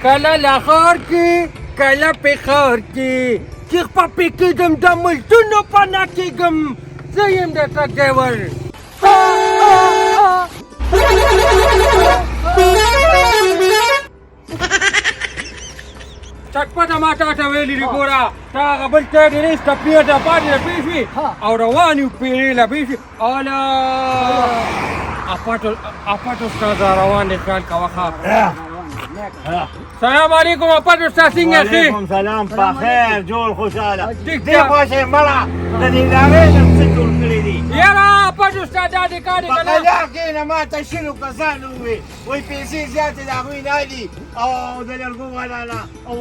کله لاهور کې کله پېښور کې چې خپه کېږم د ملتونو پناه کېږم، زه یم د ټرک ډرایور. چټپټه ما تا ته ویلي دي، ګوره تا هغه بل ته ډېرې ټپې ته پاتې ده، پوه شوې؟ او روان یو پیرې له، پوه شوې؟ اله اپټ استاد روان دی، خیال کوه ښه. سلام علیکم اپټ استاد، څنګه یې؟ وعلیکم سلام، په خیر جوړ خوشحاله. ټیک دې ټاک. خوا شي مړه د دې ادارې نن څه جوړ کړي دي؟ یاره اپټ استاد، دا دې کار دی په که نه؟ قلا کې نه ما ته شلو کسانو وویل، وایي پیسې زیاتې د هغوی نه دي او د لرګو والا نه، او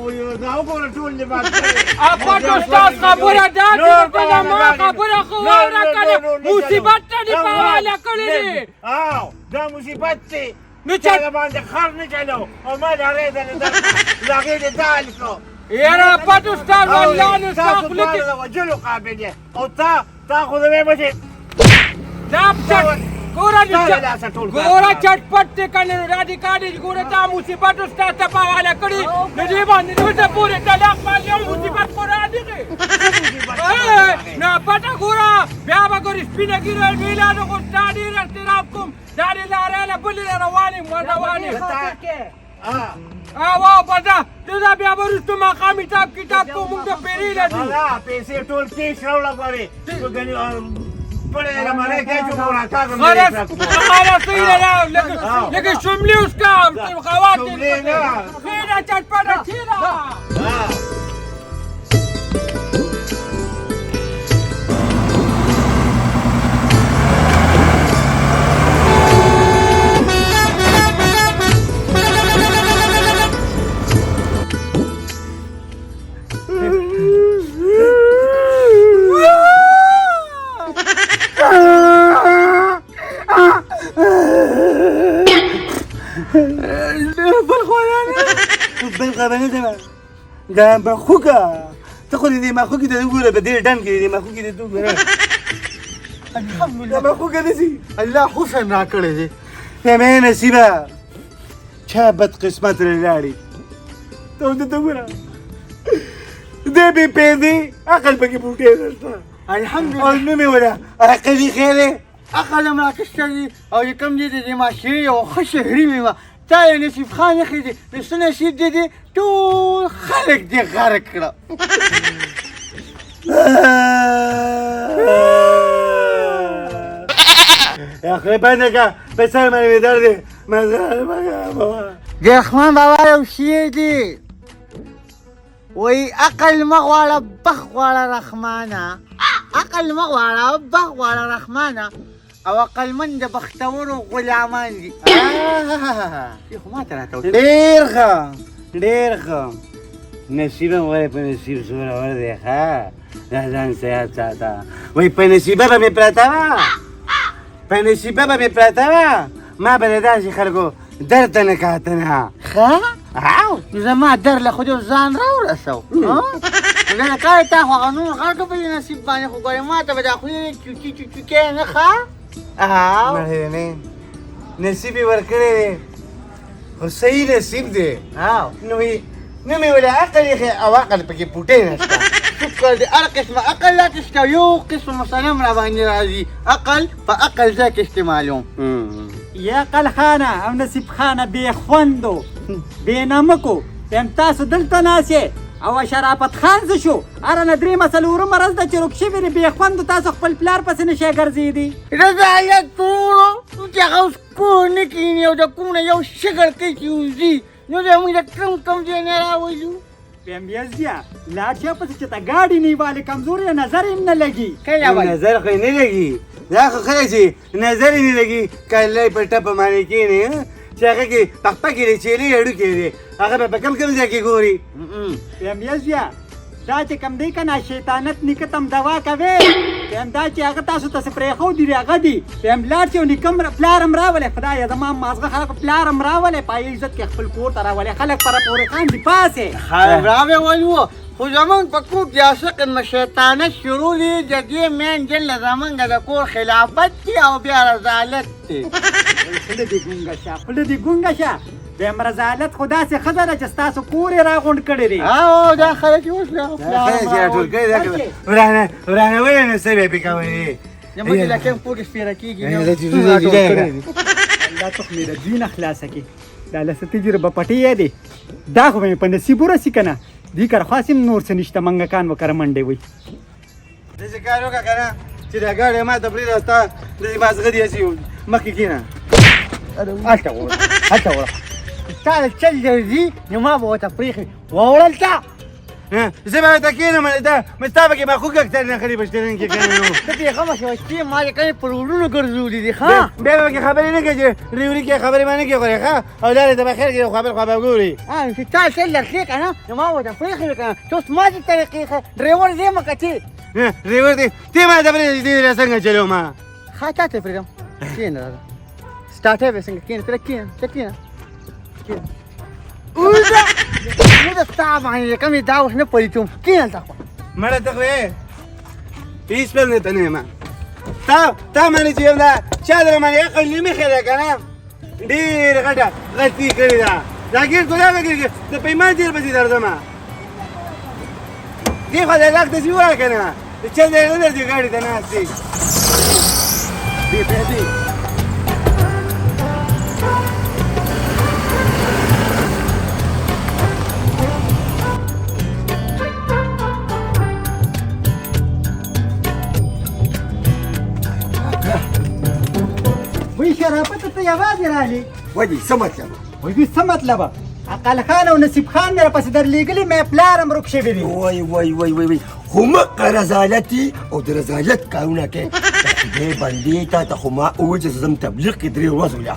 دا وګوره ټول دې مات کړي. اپټ استاد، خبره دا چې ته زما خبره خو واوره که نه، مصیبت ته دې په حواله کړی دی. او دا مصیبت دی نو چا د باندې خر نه چلو او ما لارې د هغې دې دال کړو. یاره اپټ استاد، والله نو ستا تاسو خوله کې دواړه د وژلو قابل یې، او تا خو د وایم چې دا چټ ګوره تا له لاسه ټول کار ګوره خراب. چټپټ دی که نه، نو دا دې کار دی. ګوره تا مصیبت استاد ته په حواله کړي، نو دې باندې نو ته پورې طلاق باندې هم مصیبت خو را دیغې نه پټه. ګوره بیا به ګورې سپینه ږیره ویله، نو خو ستا ډېر احترام کوم. دا دې لارې له بلې روان یم، روان یم. وا پټه ته دا بیا به وروسته ماښام حساب کتاب کوو، موږ د پیرې له ځو. دا پیسې ټول کیش راوړه ګورې، ګنې پړې له مړې کې چې راکاږم. خلاص خلاص، صحیح ده. لکه شملې اوس کا خواتین شملې نه. کښېنه چټپټه کښېنه. بل خو بل خبره ده، دا مخوکه ته خو دې مخوکې ته وګوره، په دې ډنډ کې دې مخوکې ته وګوره. الحمدلله، دا مخوکه دې الله حسن راکړی دی. ته مې نصیبه چا بد قسمت لاړې، ته هم ته وګوره، دې بې پیدې عقل پکې بوټی نشته. الحمدلله. او نوم یې وله عقلي خیر دی. عقل هم راکښته دی، او چې کوم دی د دې معاشرې یو ښه شهري مې وه. تا یې نصیب خان ایښی دی، نو څه نصیب دی، دې ټول خلک دې غرق کړه. یا خدای بنده که په سر باندې مې درد دی. د رحمان بابا یو شعر دی، وایي عقل مه غواړه بخت غواړه رحمانه، عقل مه غواړه بخت غواړه رحمانه، او عقلمند د بختورو غلامان دي. خو ما ته راته ډېر ښه، ډېر ښه. نصیبه ولې په نصیب زورور دی؟ ښه، دا ځان څه یاد ساته، وایي په نصیبه به مې پرته وه، په نصیبه به مې پرته وه، ما به د داسې خلکو در ته نه کاته نه. ښه، او نو زما در له خو دې ځان راورسو. زه د کار تا خو هغه نور غرق په دې نصیب باندې، خو ګورې ما ته به دا خولې چوچي چوچي کې نه. ښه، او نه نصیب یې ورکړی دی، خو صحیح نصیب دی. او نو یې نو مې ویل عقل یې او عقل پکې پوټی نشته. شکر دې، هر قسمه عقل راکې شته، یو قسم مسلم را باندې راځي، عقل په عقل ځای کې استعمالوم. یا عقل خانه او نصیب خانه، بې خوندو بې نمکو یم، تاسو دلته ناست یې او شرافت خان څه شو؟ هره نه درېیمه څلورمه ورځ ده چې ورک شوي دي. بې خوندو، تاسو خپل پلار پسې نه شئ ګرځېدي. رضایت ټولو چې هغه اوس کور نه کښېني او د کوم نه یو شګر کوي چې وځي، نو زه موږ د کوم کوم ځای نه راولو؟ پیم یزدیا لاړ شه پسې چې ته ګاډي نیوالې کمزورې، نظر یې هم نه لګي. کله وایي نظر خو یې نه لګي، دا خو ښه دی چې نظر یې نه لګي، کله یې په ټپه باندې کښېني چې هغه کې پخپه کې د چیلې هډوکی دی، هغه به په کم کم ځای کې ګوري. پیم یزدیا، دا چې کم دی که نه شیطانت نیکه تم دوا کوي، پیم دا چې هغه تاسو ته څه پرېښودي دي هغه دي. پیم لاړ شي او نیکه پلار هم راولې. خدایه زما مازغه خلک، پلار هم راولې، پایه عزت کې خپل کور ته راولې، خلک پر پورې خاندي پاسې. راوې ولو، خو زمونږ په کور کې هسه قسمه شیطانت شروع دي، د دې مین جن له زمونږ د کور خلافت دی او بیا رضالت دی. خوله دې ګونګه شه، خوله دې ګونګه شه. دویم رذالت خو داسې ښځه ده چې ستاسو کور یې راغونډ کړی دی. او دا خلک یې اوس لا خیر چې راټول کړی دا ورانه ورانولې نو څه بیا پې کولې؟ زموږ علاقې هم کور کې سپېره کېږي. الله تخمې د دوی نه خلاصه کړي. دا له څه تجربه پټې یې دی، دا خو به مې په نصیب ورسي که نه. دوی کره خو هسې هم نور څه نشته، منګکان به کره منډې وي. داسې کار وکړه که نه چې دا ګاډی ما ته پرېږده، ستا داسې مازغه دي هسې مخکې کښېنه. هلته وړه، هلته وړه، تا د چل درځي نو ما به ورته پرېښي ووړل تا. زه به ورته کښېنم، دا ستا پکې ماخوږ اکثر نه خري په شترن کې کښېنه. نو ته بېغمه شوه چې ما دې کله پر وړونو ګرځولي دي. ښه بیا به پکې خبرې نه کوې چې ریوري کې خبرې ما نه کوې خورې. ښه او لارې ته به خیر کې خبر خو به ګوري. چې تا چل درتلې که نه نو ما ورته پرېښي وي که نه، چې اوس ما دې طریقې ښه ډریور زه یم که چې ډریور دی ته ما ته پرېږده چې دې څنګه چلوم. ښه تا ته پرېږدم، کښېنه راځه. سټارټر به څنګه کښېنه، ته کښېنه، ته کښېنه، کښېنه. اوزه زه ستا باندې کومې دا اوس نه پلیتوم، کښېنه هلته خو. مړه ته خو یې هېڅ بل نه ته نه یم. تا باندې چې یم دا چا در باندې عقل نیمه ښه ده که نه، ډېره غټه غلطي کړې ده. دا ګیر خو دا به ګیر د پیمان تېر پسې درځم. دې خوا د لاک داسې ووایه که نه د چل دی نه درځي ګاډي ته ناست دی. بې پیسې وی شرافت ته یوازې راغلې؟ ولې څه مطلب؟ وای دوی څه مطلب؟ عقل خان او نصیب خان مې راپسې درلېږلي، مې پلار هم ورک شوی دی. وای وای وای وای وای، خو مقه رذالت او د رذالت کارونه کوې. د خدای بندې تا ته خو ما وویل چې زه ځم تبلیغ کې 3 ورځې ولا،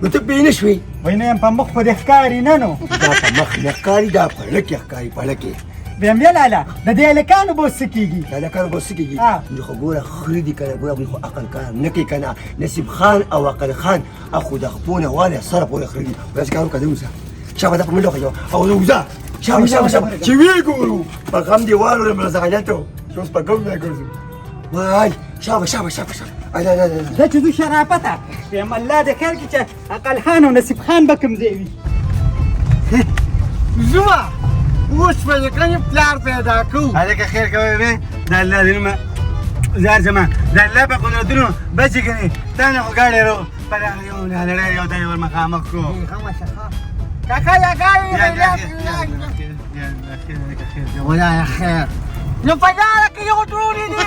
نو ته پوه نه شوې. وای نه یم په مخ خو دې ښکاري نه. نو دا په مخ نه ښکاري، دا په زړه کې ښکاري، په زړه کې. بیا بیا لالا د دې هلکانو به اوس څه کېږي؟ د هلکانو به څه کېږي؟ نو خو ګوره خري دي که نه، ګوره هغوی خو عقل کار نه کوي که نه. نصیب خان او عقل خان خو د خپو نه والی سره پورې خري دي. داسې کار وکړه، وځه شابه دا په منډه وخېژه او وځه شابه شابه شابه چې ویې ګورو په غم دې واورم رضایتو چې اوس په کوم ځای ګرځو. وای شابه شابه شابه شابه. زه چې ځو شرافته وایم الله دې خیر کړي چې عقل خان او نصیب خان به کوم ځای وي. زما اوس به یې کړنې پلار پیدا کوو. هلکه خیر کوې مې د الله د نومه ځار شمه، د الله په قدرتونو بچې کنې تا نه خو ګاډی رو په لاره یو لړی یو ته یې ور مخامخ کړو. بېغمه شه ښه کاکا یا ګاډی ولا خیر. نو په لاره کې یو ډرونې دي.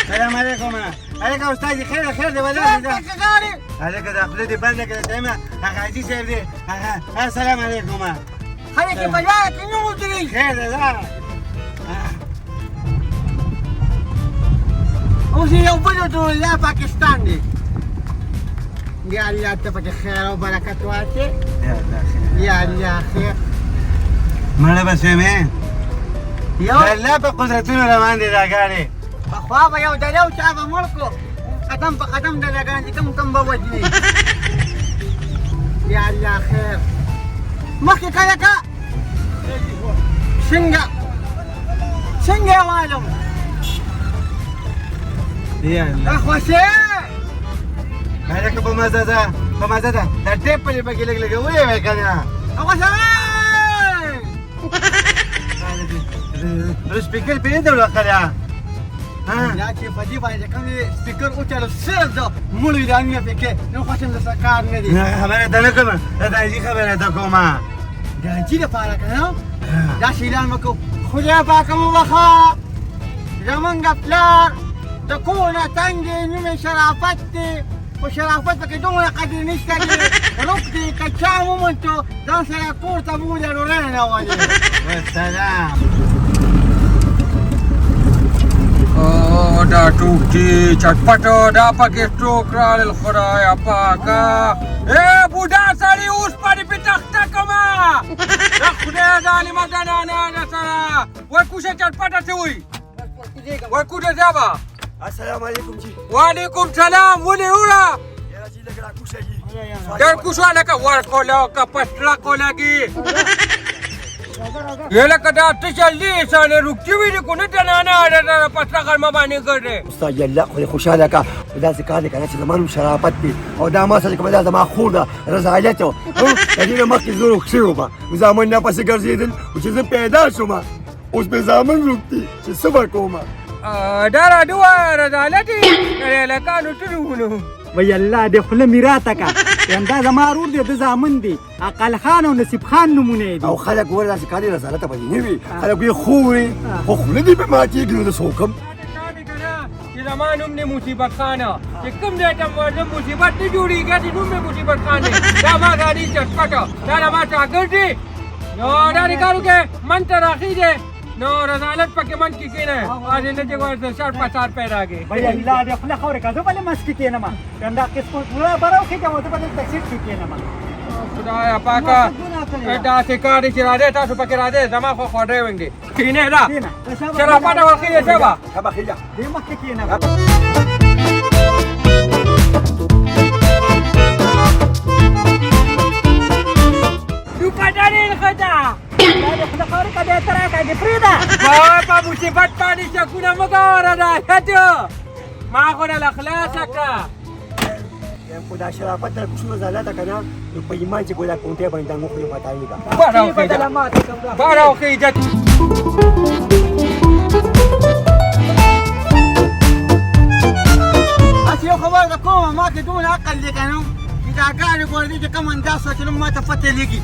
سلام علیکم. هلکه استاد جي خیر خیر دی ولاړ دی. هلکه دا خوله دې بنده کړه ته، هغه حاجي صاحب دی. هغه السلام علیکم. هلکه په لاره کې نه ودرېږي. خیر دی ځه. اوس یې یو بل ودرول، دا پاکستان دی. یا الله ته پکې خیر او برکت واچوې. یا الله خیر. مړه به شوې مې د الله په قدرتونو روان دی دا ګاډی. پخوا به یو دله و چا به مړ کړو، قدم په قدم دلهګان دي، کم کم به وژني. یا الله خیر. مخکې کله که څنګه څنګه یې والم؟ یا الله خوشې هلکه په مزه ده، په مزه ده. دا ټیپ پلې پکې لږ لګولی وای که نه. خوشې سپیکر پرې نه دی کړی. یا چې په دې باندې کوم سپیکر وچلو صرف د مړو اعلانونه پرې کوي، نو خوښ یم د څه کار نه دی. خبره ته نه کوم، د حاجي خبره ته کوم. د حاجي لپاره که نه داسې اعلان وکړو، خدای پاکه وبخښه زمونږ پلار د کور نه تنګ دی، نوم یې شرافت دی، خو شرافت پکې دومره قدر نشته چې روک دی، که چا وموندو ځان سره کور ته بوځه ډوډۍ نه راولي. والسلام. دا ټوک دی چټپټ دا پکې ټوک راغلل. خدایه پاکه ای بوډا سړي اوس باندې پې تخته کومه د خدای ظالمه زنانه ده سره. وای کوشه چټپټه څه وایي؟ وای کوشه ځه. السلام علیکم جی. وعلیکم سلام. ولې وروره؟ یاره جی لږ راکوشه جی. ډېر کوشو هلکه ورکوله که په سړک ولګي. یې لکه دا څه چل دی ساله رکتی وي دي کو نه تنانه دا پسره غرمه باندې ګرځې. استاد الله خو دې خوشحاله کا. داسې کار دی که نه چې زما نوم شرافت دی او دا ما سره چې کومه دا زما خور ده رذالت د دې نه مخکې زه روږ شوی وم، زامن نه پسې ګرځېدل، خو چې زه پیدا شوم اوس مې زامن روږ دي چې څه به کوم. دا راته ووایه رذالت یې هلکانو څه نومونه؟ وای الله دې خوله مې راته که. همدا زما ورور دی، د زامن دی، عقل خان او نصیب خان نومونه یې دي. او خلک ګوره داسې کار دی رذالته به دې نه وي، خلک یې خوري خو خوله دې پرې ماتېږي نو زه څه وکړم؟ چې زما نوم دی مصیبت خان، چې کوم ځای ته ورځم مصیبت نه جوړېږي، هسې نوم مې مصیبت خان دی. دا ما ګاډي چټپټ، دا زما شاګرد دی. نو دا دې کار وکړې من ته راخېږي نو رذالت پکې من کې کښېنه، هسې نه چې ورته شر فساد پیدا کړي. وای الله دې خوله خاورې که، زه ولې منځ کې کښېنم؟ همدا قسمت پوره بره وخېږم او زه به دلته سیټ کې کښېنم. خدایا پاکه داسې کار دی چې راځئ تاسو پکې راځئ، زما خو خو ډرایونګ دی. کښېنئ دا شرافت ورخېږي. شابه شابه خېږه دې مخکې کښېنه. دوپټه دې نښته. الله دې خوله خاورې که، بیا ته راکاږې، پرېږده. په مصیبت باندې شکونه مه کوه رذالت، ما خو درله خلاصه کړه. خو دا شرافت در کوشو رذالته که نه نو په ایمان چې ګولا کونټې باندې دا مخ یې ماتایږه. باره وخېږه، باره وخېږه. هسې یو خبره در کومه، ما کې دومره عقل دی که نه چې دا ګاډي ګوره دې چې کوم انداز سوچلم ما ته پته لګي.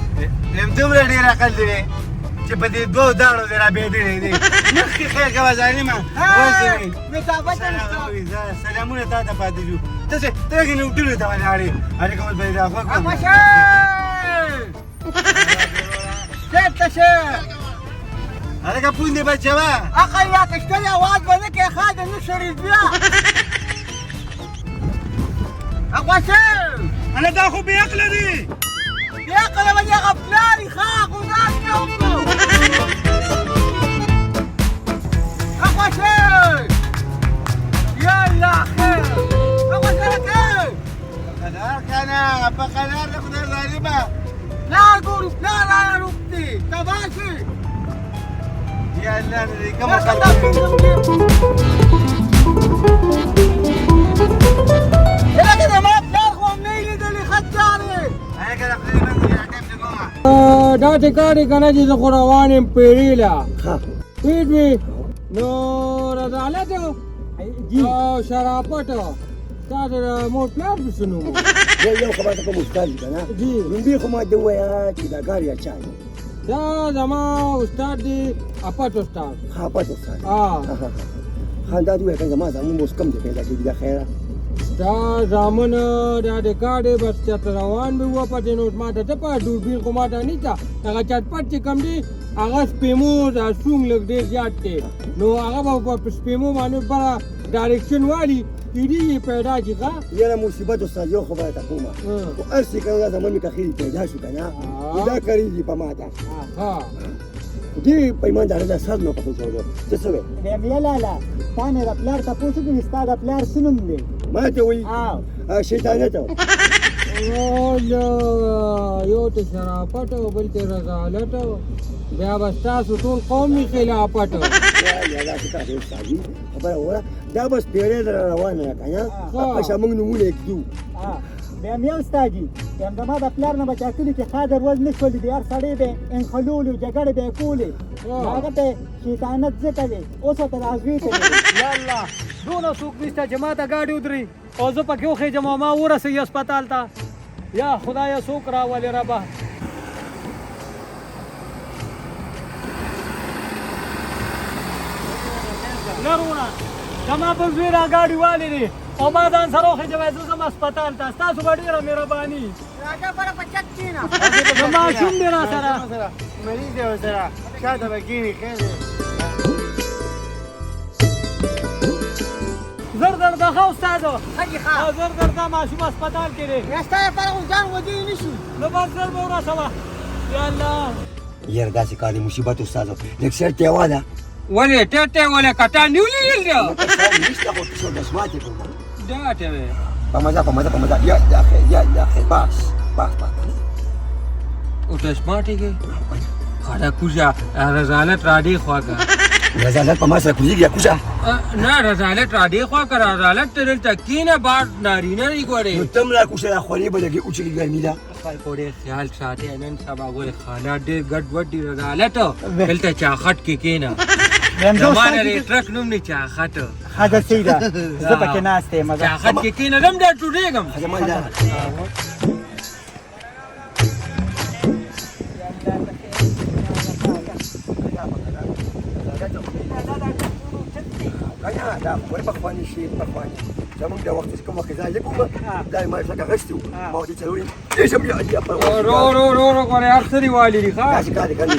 دومره ډېر عقل دی چې په دې دوو داړو دې رابېدلی دی. مخکې خیر کوه ظالمه. سلامونه تا ته پاتې شو. ته څه ته کې نوټونو ته ولاړې، هلکه اوس به یې دا غوږ چېرته شې؟ هلکه پوندې بچوه. عقل راته شته دی، اواز به نه کوې، ښه د نه شړې بیا. اغوسه هله دا خو بې عقله دی. بې عقله به دې هغه پلار وي، ښه ګزار دې وکړو. اغوسه یا الله خیر. اغوسه راکې قدار که نه په قدار د خدای ظالمه. پلار ګورو، پلار راله روږدي تباه شي. یا الله نه دې کومه لکه زما پلار خو هم نه یې لیدلی ښه جانې. هلکه د خدای بندګي راټیم دې کومه. داسې کار دی که نه چې زه خو روان یم پېړۍ له پوه شوې؟ نو رذالت او شرافت تاسو د مور پلار به څه نوم؟ یو خبره ته کوم استاد که نه جي لومبي خو ما ته ووایه چې دا ګاډي چا دی؟ دا زما استاد دی، اپت استاد. ښه اپت استاد. خان دا دې ووایه که زما زامن اوس کوم ځای پیدا کېږي دا خیره؟ دا زامن دا د ګاډی بس چېرته روان به وه پسې. نو ما ته څه پته، دوربین خو ما ته نشته. هغه چټپټ چې کوم دی هغه سپېمو دا سونګ لږ ډېر زیات دی، نو هغه به په سپېمو باندې بره ډایرکشن والي کېدی یې پیدا شي. ښه یاره مصیبت استاد یو خبره ته کومه، خو هر څه که نه دا زامن مې که ښه پیدا شو که نه دا کړېږي په ما ته دې په ایمان دا دا سر نه پسې جوړو. ته څه وایې؟ وایم یا لالا تا مې د پلار تپوس وکړو چې ستا د پلار څه نوم دی؟ ما ته وایي شیطانت. یو ته شرافت او بل ته رذالت، بیا به ستاسو ټول قوم وي خلافت. داسې کار دی استادي، خبره وره دا بس پېړۍ در روانه ده که نه، هسې موږ نومونه یې ږدو. بیا مې استاد جي زما د پلار نه به چا کلي کې ښه ورځ نه شولې دي، هر سړی به انخلولو جګړې به یې کولې، هغه ته شیطانت ځکه دی اوس ورته دا زوی ته. یا الله دونه څوک نشته چې ما ته ګاډي ودري او زه پکې وخېژم او ما ورسوي هسپتال ته. یا خدایه څوک راولې ربه. نه وروره زما بل زوی را ګاډي والي دی او ما ځان سره وخېژوی، زه ځم هسپتال ته، ستاسو به ډېره مهرباني. راځه بره په چک کښېنه. ماشوم دی را سره، مریض دی ورسره، شاته به کښېني. خیر دی. زر درده ښه استاد. ښه جي ښه. زر درده، ماشوم هسپتال کې دی. یا ستا لپاره خو ځان وژلی نه شي. نو بس زر به ورسوه. یا الله یاره داسې کار دی مصیبت استاد لږ سر ته واله. ولې ټیټ ولې کټا نیولې دی؟ نشته خو څه د سماعت کوم. دا ته وې په مزه په مزه په مزه. یا الله خیر، یا الله خیر. بس بس بس. او ته سمارټ کې خدا کوزه رضالت را دې خوا که. رضالت په ما سره کوزېږي یا کوزه؟ نه رضالت را دې خوا که، رضالت ته دلته کښېنه، بار نارینه دی ګورې. نو ته هم را کوشه، دا خولې به لږې وچېږي، ګرمي ده. خلکو ډېر خیال ساتي نن سبا، ګورې حالات ډېر ګډوډ دي. رضالت دلته چاخټ کې کښېنه، زما د دې ټرک نوم دی چاخټ. ښه ده، صحیح ده، زه پکې ناست یم. چاخټ کې کښېنه، زه هم دا ټوټېږم. زما دا کنه دا خو پخواني شي، پخواني زمونږ د وخت چې کوم وخت ځای لږ وو، دا یې ما څنګه اخیستي وو، ما ورته څلور یې سم یا پر رو رو رو رو ګورې هر څه دي والي دي. ښه داسې کار دی که نه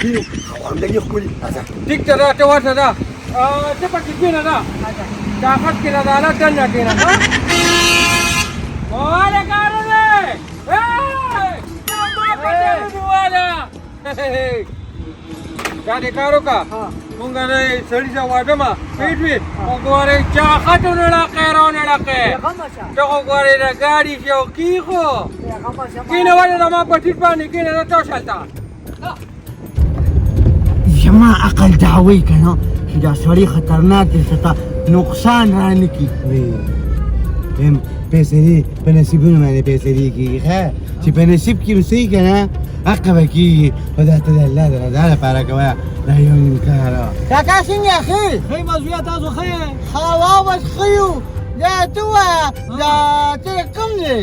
کېنو خو هم لږ ښکلي. راځه ټیک ته ده، ته ورته ده، ته پکې کښېنه، ده چاخټ کې رضالت دننه کښېنه. ښه واله کار دی. واله دا دې کار وکړه، مونږ د سړي سره واده ما پېټ وي، خو ګورې چاخټ ونه ړقې راونه ړقې، ته خو ګورې د ګاډي شوقي خو کښېنه. ولې زما په ټیټ باندې کښېنه، زه ته شلته. زما عقل دا وایي که نه چې دا سړی خطرناک دی، څه ته نقصان رانه کړي. ویم فیصلې په نصیبونو باندې فیصلې کېږي. ښه چې په نصیب کې وسي که نه حق به کېږي، خو دا ته د الله د رضا لپاره کوه دا یو نیم کار. کاکا څنګه یې؟ ښه ښه یم زویه، تاسو ښه یې؟ ښه واوس، ښه یو. دا ته ووایه، دا ته کوم دی؟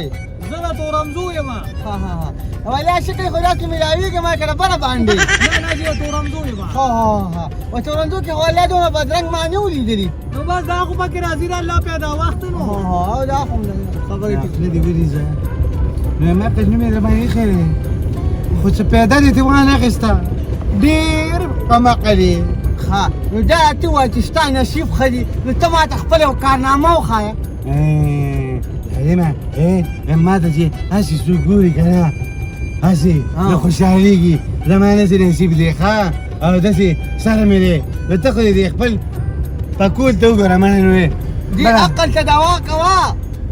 زه د تورمزو یم. ها ها ها، ولا شکل خو داسې ملاویږي ما که بره باندې. نه نه، زه د تورمزو یم. ها ها ها، په تورمزو کې خو الله دومره بدرنګ ما نه و لیدلي. نو بس دا خو پکې راځي د الله پیدا وخت نو. ها ها، دا خو خبرې ټیک نه دي وریځه. نو ما قسمې مې درباندې ایښی دی، خو څه پیدا دې ترې وانه اخیسته، ډېر کم عقل یې. ښه نو دا ته وایې چې ستا نصیب ښه دي، نو ته ما ته خپل یو کارنامه وښایه. حلیمه ما ته چې هسې څوک ګوري که نه هسې نو خوشحالېږي، زما داسې نصیب دی. ښه او داسې سره مې دی، نو ته خو دې خپل پکول ته وګوره. منه نو دې عقل ته دوا کوه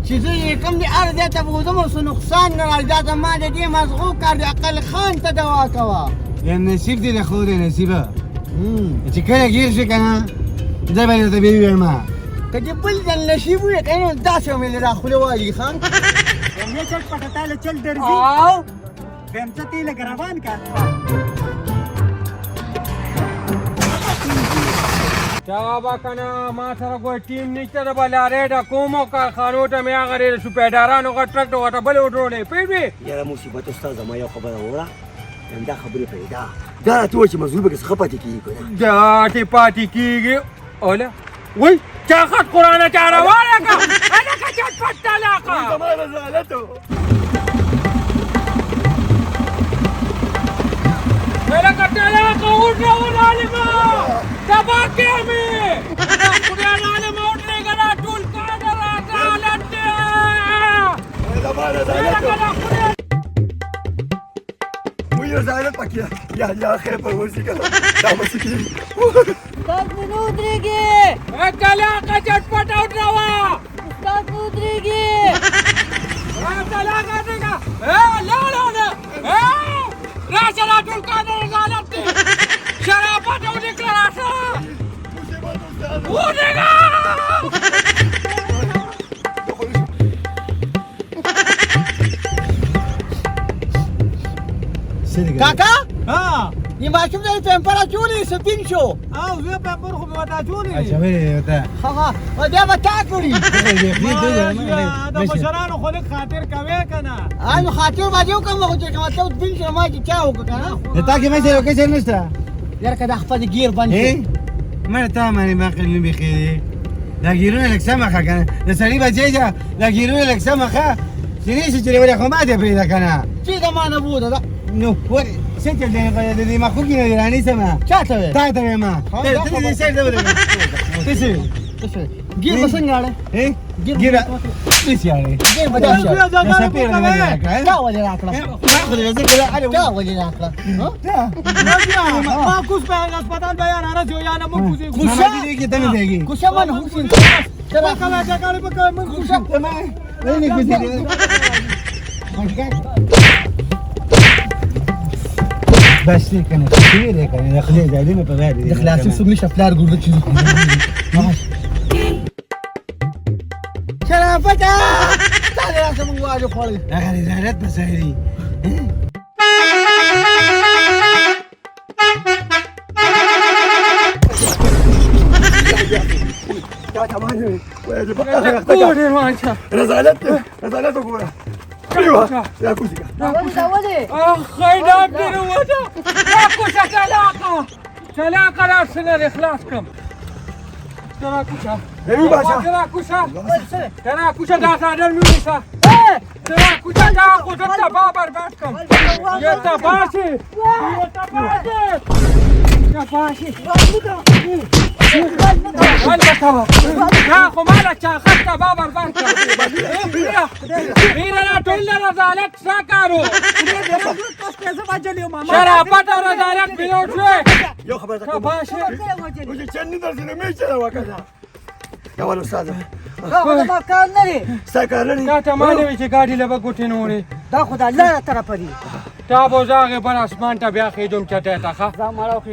چې زه یې کوم دې هر ځای ته بوځم او څه نقصان نه راځي، دا زما د دې مزغو کار دی. عقل خان ته دوا کوه. نصیب دې له خو دی نصیبه چې کله ګیر شي که نه زه به درته بیا ووایم. که دې بل ځل نصیب وي که نه داسې به مې له را خوله والي. خان یې چټ پټه تا له چل درځي او ویم څه تی لږ روان کا. دا به که نه ما سره ګوره ټیم نشته، د به لارۍ ډکوم او کارخانو ته مې هغه د سپیدارانو غټ ټرک ته ورته بل وډرولې، پوهېږې؟ یاره مصیبت استاد، زما یو خبره وره، همدا خبرې پیدا دا راته ووایه چې مزدور به کې څه پاتې کېږي که نه؟ دا چې پاتې کېږي اوله وای چاخټ قرآنه چا روانه که هلکه چټ پټ طلاقه. زما رضالت هلکه طلاقه وډروه عالمه، تباه کړې مې خدای عالمه، وډرېږه دا ټول کار د رضالت دی. زما رضالت هلکه دا خدای وی رضالت پکې یا الله خیر پر ورسي که دا به څه کېږي؟ استاد مې نه ودرېږي. طلاقه چټ پټ وډروه. استاد نه ودرېږي. طلاقه ودرېږه. لاړه نه راشه، دا ټول کار د رضالت دی، شرافت او ذکر راشه ودرېږه. کاکا ها دې ماشوم ته پیمپر اچولی سپین شو. او زویه پیمپر خو مې ورته اچولی. اچولی دی ورته. ښه ښه، او بیا به تا کړي. د مشرانو خو لږ خاطر کوې که نه؟ ها نو خاطر به دې وکړم، خو چې مطلب سپین شو ما چې چا وکړه که نه. د تا کې مې یو کسر نشته. یاره که دا خپل ګیر بند شو. مړه تا باندې ما عقل نه بیخي دی. دا ګیرونه لږ سمه ښه که نه د سړي بچی شه، دا ګیرونه لږ سمه ښه چې نه شي چلولی خو ما ته پرېږده که نه. چې زما نه بوځه دا نو ولې څه چل دی؟ د دې مخوکې نه دې رانیسه ما. چا ته وایې؟ تا ته وایم. ته دې سر ته ودرېږه. ته څه وایې؟ څه شوی؟ ګیر به څنګه اړې؟ ګیره داسې اړې. ګیر به داسې اړې. دا څپېړه مې راکړه. تا ولې راکړه؟ ما خو دې زه کله اړې. تا ولې راکړه؟ ما کوز په هسپتال به یا رارسي یا نه موږ کوزېږو. کوشه دې کې ته نه ځایږي. کوشه من حسین ته کوه جګړې به کوې موږ کوشو. ته ما نه کوزېږي. بس دې کنه څه دې کنه د خلې ځای دې په غیر د خلاصي څوک نشته پلار ګورده چې شرافته تا دې راسه مونږ واجو خوړل هغه رضالت په ځای دی. دا تمام ګورې راشه. رضالت رضالت وګوره. ايوه يا کوزي. ولې دا ولې؟ اخ دا ډېر وته. دا کوشه طلاقه طلاقه راسنه اخلاص کړم. ترا کوشه ایو باشا. ترا کوشه ترا کوشه دا څادر مې ونیسه. ترا کوشه دا خو زه تباه برباد کړم. یې تباه شي یې تباه شي تباه شي. ول دا خو ماله چا خط تباه برباد کړم. بیره دا ټول رضالت څه کارو شرافت او رضالت بیلوټ شوې. یو خبره کوم. تباه شي. وجه چل نه درځي نو مې چل وکړه. یا ول استاد دا خو زما کار نه دی. ستا کار نه دی. تا ته ما نه وي چې ګاډي له به ګوتې نه وړې. دا خو د الله له طرفه دی. تا به زه هغې بل اسمان ته بیا خېږم چټۍ ته ښه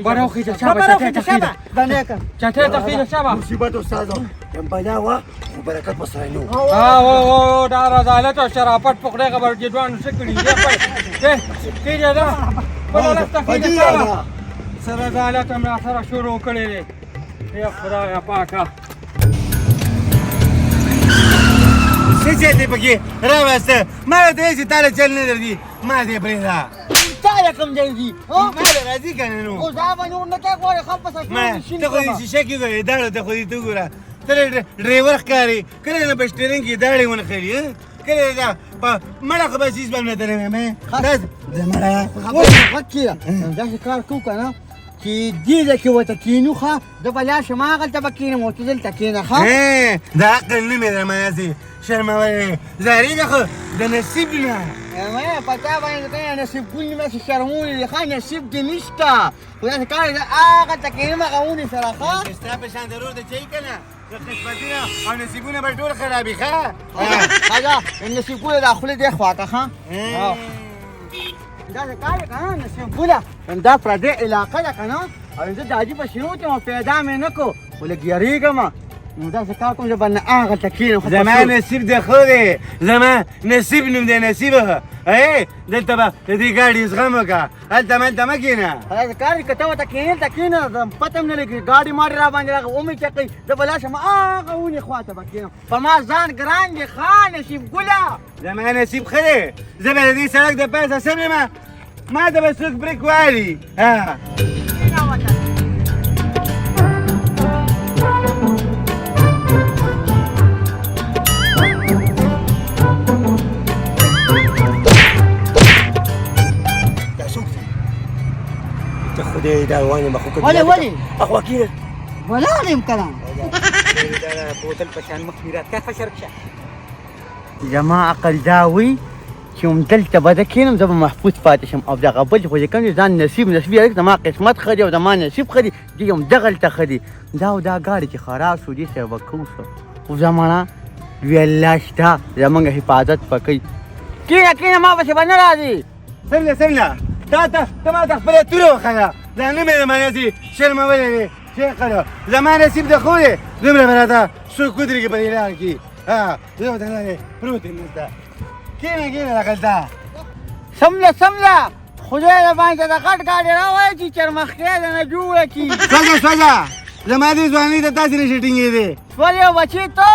بره وخېژه شابه چټۍ ته خېژه دا نه کړه. چټۍ ته خېژه شابه. مصیبت استاد بلا وه خو برکت ورسره نه و. ها دا رضالت او شرافت په خدای خبر چې ځوانو څه کړي دي. خېژه دا بل هلک ته خېژه شابه. څه رضالت هم راسره شروع کړی دی. یا خدایه پاکه. څه چې دې پکې راوسته ما ته چې تاله چل نه درځي ما دې پرېږده. تا له کوم ځای ځي؟ ما له راځي که نه نو خو دا به نور نه کوې غواړې خم په ما ته خو دې شیشه کې ګورې داړو ته خو دې ته وګوره ته ډریور ښکارې کله نه په سټیرنګ کې داړې ونښلي کله دا په مړه خو به څیز باندې درې مې دا د مړه غږ کړه داسې کار کوو که نه چې دې ځای کې ورته کښېنو ښه زه به لاړ شم هغلته به کښېنم او ته دلته کښېنه ښه. د عقل نه مې درمناسې شرمولې زهرېږه خو د نصیب نه. په تا باندې که نصیب ګل مې داسې شرمولې دي ښه نصیب دې نشته خو داسې کار دی هغلته کښېنم هغه ونې سره ښه. ستا په شان ضرور د چای که نه قسمتونه او نصیبونه به ټول خرابي ښه. ښه دا نصیب ګله دا خوله دې خوا ته ښه. داسې کار دی که نه نصیب ګله دا پردۍ علاقه ده که نه او زه د حاجي په شنو کې وم پیدا مې نه کړو خو لږ یېرېږم نو داسې کار کوم زه به نه هغلته کښېنم. زما نصیب د ښه دی زما نصیب نوم دی نصیب. دلته به د دې ګاډي زغم وکړه هلته ملته مه کښېنه. داسې کار دی که ته ورته کښېنې دلته کښېنه پته هم نه لګي ګاډي ماډي را باندې راغی ومې چکوي زه به لاړ شم هغه ونې خوا ته به کښېنم په ما ځان ګران دی ښه نصیب ګله. زما نصیب ښه دی زه به د دې سړک د پاسه سم یم ما ته به څوک برېک والي. دا څوک دی؟ ته خدای دا روان یم خو ولې ولې؟ اخوا کښېنه. ولاړ یم که نه؟ بوتل په شان مخ مې راته فشر کړه. زما عقل دا وایي چې همدلته به زه کښېنم زه به محفوظ پاتې شم او دغه بل خو چې کوم دی ځان نصیب نصیب یې زما قسمت ښه دی او زما نصیب ښه دی دوی همدغلته ښه دي. دا او دا ګاډي چې خراب شو دې سره به کوو څه خو زمانه لوی الله شته زموږ حفاظت به کوي. کښېنه کښېنه ما پسې به نه راځي. سمله سمله تا ته ته ما ته خپله توره وښیه دا نه مې زما نصیب شرمولی دی شیخه زما نصیب د ښو دی دومره به راته څوک ودرېږي په دې لار کې. ها زه ورته نه پروت یم دلته کښېنه کښېنه دغلته. سمله سمله خدای د باندې د غټ ګاډی راوایي چې چرمخکې د نه جوړه کړي. سوځه سوځه زما دې ځوانۍ ته تاسې نه شي ټینګېدی. سولې بچي ته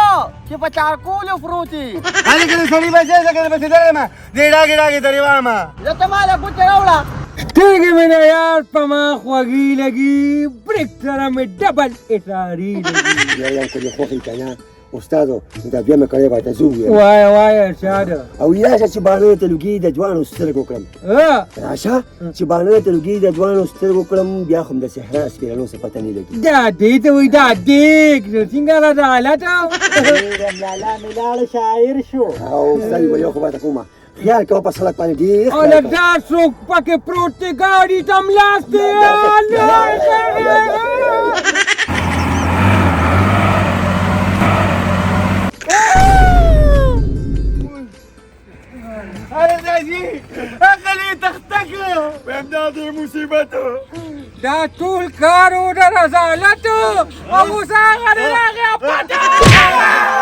چې په چارکولو پروت یې. هلې که د سړي بچی ځکه د پسې درم دې ډاګې ډاګې درې وامه. زه ته ما له ګوتې راوړه. سترګې مې نه یار په ما خوږې لګي برېک سره مې ډبل اشارې لګي. یا یم که دې خوښ یې که نه استادو دا بیا مې کړی باید زه ووایم. وایه وایه ارشاد. او راشه چې باڼو ته لوګي د ځوانو سترګو کړم. راشه چې باڼو ته لوګي د ځوانو سترګو کړم بیا خو هم د صحرا سپېرنو څه پته نه لګي. دا دې ته وایي دا دې څنګه رضالت. لالا مې لاړ شاعر شو. او استاد یو خو به کومه خیال کوه په سړک باندې ډېر او لږ دا څوک پکې پروت دی ګاډي ته هم لاس دی. هغه داسې عقل یې تخته کړ. وایم دا دی مصیبت. دا ټول کار و د رذالت، او اوس هغه دی راغی پټه.